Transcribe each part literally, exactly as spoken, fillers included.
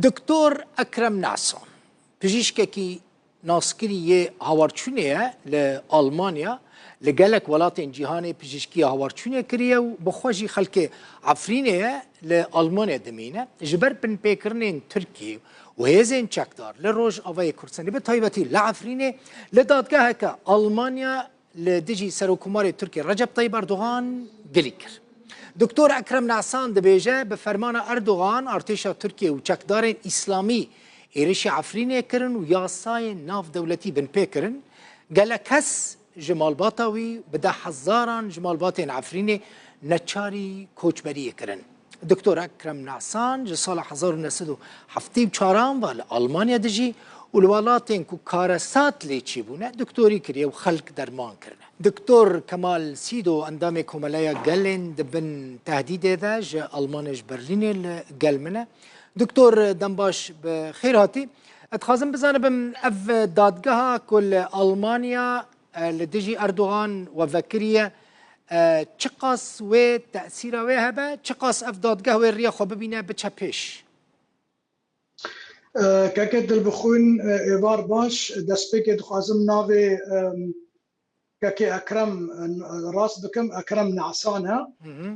Doktor Ekrem Nasan, pijîşkekî naskirî yê hawarçûnê ye li Almanya, li gelek welatên cîhanê pijîşkiya hawarçûnê kiriye û bi xwe jî xelkê Efrînê ye, li Almanya dimîne. Ji ber binpêkirinên Tirkiyê û hêzên çekdar li Rojavayê Kurdistanê, bi taybetî li Efrînê, li dadgeheke Almanya li dijî Serokkomarê Tirkiyê Recep Tayyip Erdogan gilî kir. Doktor Ekrem Nasan dibêje, bi fermana Erdogan, artêşa Tirkiyê û çekdarên Îslamî êrişî Efrînê kirin û yasayên navdewletî binpê kirin. Gelek kes ji malbata wî, bi deh hezaran ji malbatên Efrînê neçarî koçberiyê kirin. Doktor Ekrem Nasan ji sala hezar û neh sed û heftê û çaran ve li Almanya dijî û li welatên ku karesat lê çêbûne, doktorî kiriye û xelk derman kirine. Doktor Kemal Sîdo, endamê Komeleya Gelên di bin tehdîdê de, ji Almanya, ji Berlînê li gel min e. Doktor, dembaş bi xêr hatî. Ez dixwazim bizanibim, ev dadgeha ku li Almanya, e, li dijî Erdogan we vekiriye, e, çiqas wê tesîra wê hebe, çiqas ev dadgeh wê riya xwe bibîne, biçe pêş? E, keke Dilbixwîn, e, êvar baş. Destpêkê dixwazim navê, em, kekê Ekrem, e, rast bikim, Ekrem Nesan e. Hı hı.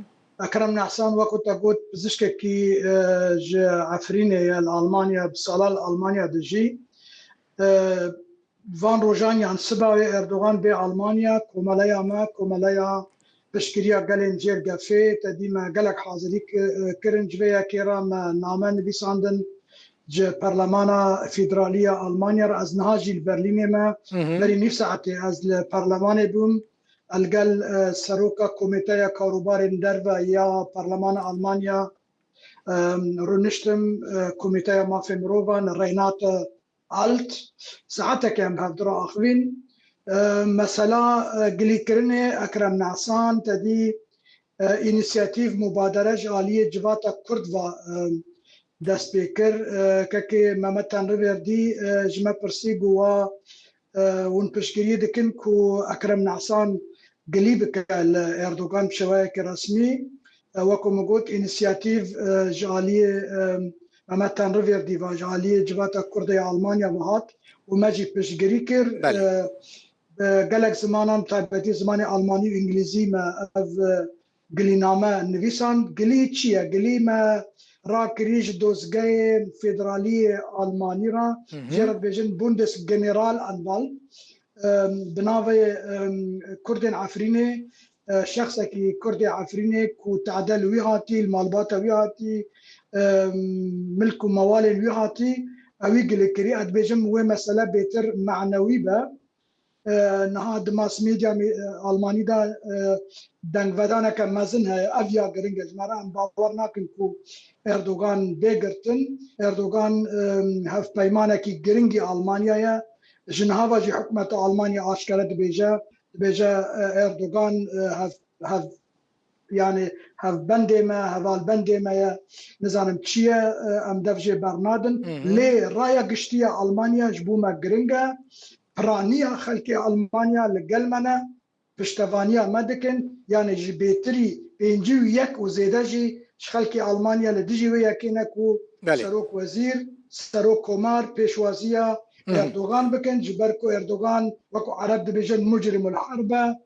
Ekrem Nesan, wekû te got, pizişkekî, e, ji Efrînê ye, li Almanya, bi sala li Almanya dijî. E, van rojan yan siba wê Erdogan bê Almanya, komeleya me, komeleya piştgiriya gelên jêr gefê, te dî me gelek hazirî ki-, kirin. Ji vê yekê re me name nivîsandin ji Perlemana Federalî ya Almanya re. Ez niha jî li Berlînê me. Hı hı. Berî nîv saetê ez li perlemanê bûm. Ez li gel, e, seroka Komîteya Karûbarên Derve ya Perlemana Almanya, e, rûniştim, e, Komîteya Mafê Mirovan, Renate Alt, saeteke em hevdira axivîn. E, mesela, e, gilîkirinê Ekrem Nesan, te dî, e, înîsiyatîf, mubadere ji aliyê civata Kurd ve, e, dest pê kir. E, kekê Mehmet Tenriverdî, e, ji me pirsî, got, wa, e, hûn piştgiriyê dikin ku Ekrem Nesan gilî bike li Erdogan bi şêweyeke resmî. E, wekû min got, înîsiyatîf, e, ji aliyê, e, Mehmet Tenriverdî ve, ji aliyê Civata Kurd ya Almanya ve hat û me jî piştgirî kir. Belê. E, bi gelek zimanan, taybetî zimanê Almanî û Îngilîzî, me ev, e, gilîname nivîsand. Gilî çi ye? Gilî me rakirî ji dozgehê federalî yê Almanî re, Hı hı. jê re dibêjin Bundesgeneralanwalt. Em, bi navê, em, Kurdên Efrînê, e, şexsekî Kurdê Efrînê ku tade li wî hatî, li malbata wî hatî, em, milk û mewalên wî hatî, ewî gilî kirî. Ez dibêjim wê mesele bêtir manewî be. E, niha di mass media me-, e, Almanî de, e, dengvedaneke mezin heye. Ev ya giring e. Ji me re em bawer nakin ku Erdogan bê girtin. Erdogan, e, hevpeymanekî giringî Almanya ye. Ji niha ve jî hikûmeta Almanya aşkere dibêje, dibêje, e, Erdogan, e, hev, hev, yani hevbendê me, hevalbendê me ye, nizanim çi ye, e, em dev jê bernadin. Hı hı. Lê raya giştî ya Almanya ji bo me giring e. Piraniya xelkê Almanya li gel me ne, piştevaniya me dikin. Yani ji bêtirî pêncî û yek û zêde jî ji xelkê Almanya li dijî wê yekê ne ku Belê. serok wezîr, serok komar pêşwaziya Hı hı. Erdogan bikin, ji ber ku Erdogan, wekû Ereb dibêjin, mucrimul harb e,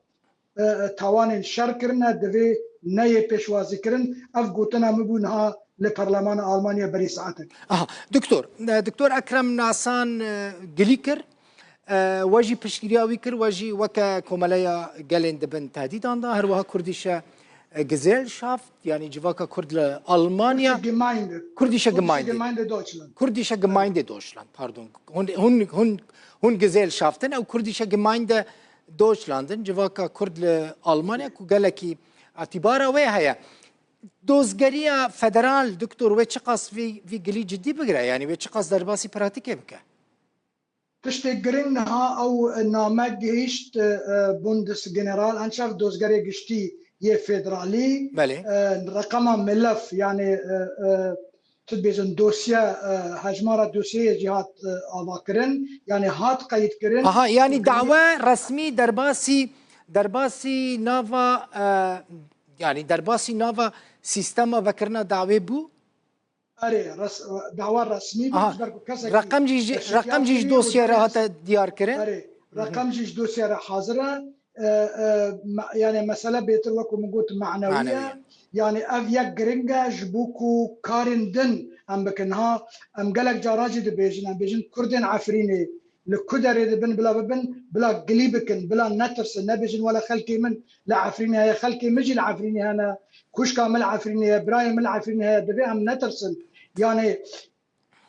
e, tawanên şer kirine, divê neyê pêşwazîkirin. Ev gotina min bû niha li Perlemana Almanya berî saetek. Aha, Doktor, e, Doktor Ekrem Nasan, e, gilî kir. E, we jî piştgiriya wî kir, we jî weke Komeleya Gelên di bin tehdîdan de. Her wiha Kurdische, e, Gesellschaft, yani civaka Kurd li Almanya. Kurdische Gemeinde. Kurdische Kurdische Gemeinde. Gemeinde Deutschland. Kurdische Gemeinde Deutschland, pardon. Hûn, hûn, hûn, hûn Gesellschaft in, ew Kurdische Gemeinde Deutschland in, civaka Kurd li Almanya ku gelekî îtîbara wê heye. Dozgeriya federal, Doktor, wê çiqas vî, vî gilî cidî bigire, yanî wê çiqas derbasî pratîkê bike? Tiştê giring niha ew name gihîşt, e, Bundesgeneral, ançav dozgerê giştî yê federalî, Belê. e, reqema milef, yani, e, e, tu dibêjin dosye, e, hejmara dosyeyê jî hat, e, avakirin, yani hat qeydkirin. Aha, yani dawe resmî derbasî, derbasî nava, e, yani derbasî nava sîstema vekirina dawê bû? Erê, res, dawa resmî bû, Aha. ji ber ku kesekî Reqem jî ji, eşketiyar reqem jî ji kiriye û dosyê re dirêj hate diyar kirin. Erê, Hı hı. reqem jî ji dosyê re hazir e. E, e, me, yani mesele bêtir wekî min got manewi ye. Manewi ye. Yani ev yek giring e ji bo ku karên din em bikin. Ha, em gelek cara jî dibêjin, em bêjin Kurdên Efrînê li ku derê dibin bila bibin, bila gilî bikin, bila netirsin, nebêjin wele xelkê min li Efrînê heye, xelkê min jî li Efrînê hene, xwişka min li Efrînê heye, birayê min li Efrînê heye, divê em netirsin. Yani,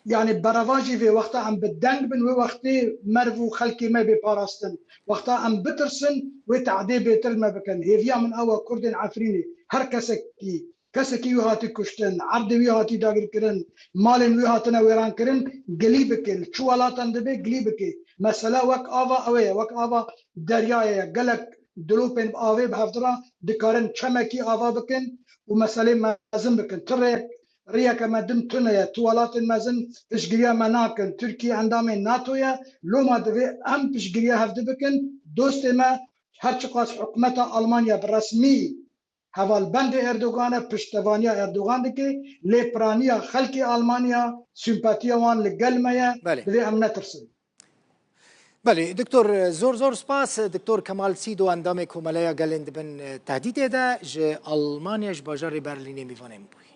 yani berevajî vê wexta em bi deng bin, wê wextê merv û xelkê me bê parastin. Wexta em bitirsin, wê tehdê bêtir me bikin. Hêviya min ew e, Kurdên Efrînê, her kesekî, kesekî wî hatî kuştin, erdê wî hatî dagirkirin, malên wî hatine wêrankirin, gilî bike. Li çi welatan dibe gilî bike. Mesele wek ava ew ê ye, wek ava deryayê ye. Gelek dilopên avê bi hevdira dikarin çemekî ava bikin û meselê mezin bikin. Ti rêyek, rêyeke me din tune ye. Tu welatên mezin piştgiriya me nakin. Tirkiye endamê nato ye. Loma divê em piştgiriya hevdi bikin. Dostê me, her çiqas hikûmeta Almanya bi resmî hevalbendê Erdogan e, piştevaniya Erdogan dike, lê piraniya xelkê Almanya, simpatiya wan li gel me ye, Belê. divê em netirsin. Belê, Doktor, zor zor spas. Doktor Kemal Sîdo, endamê Komeleya Gelên di bin tehdîdê de, ji Almanya, ji bajarê Berlînê mêvanê min bûyî.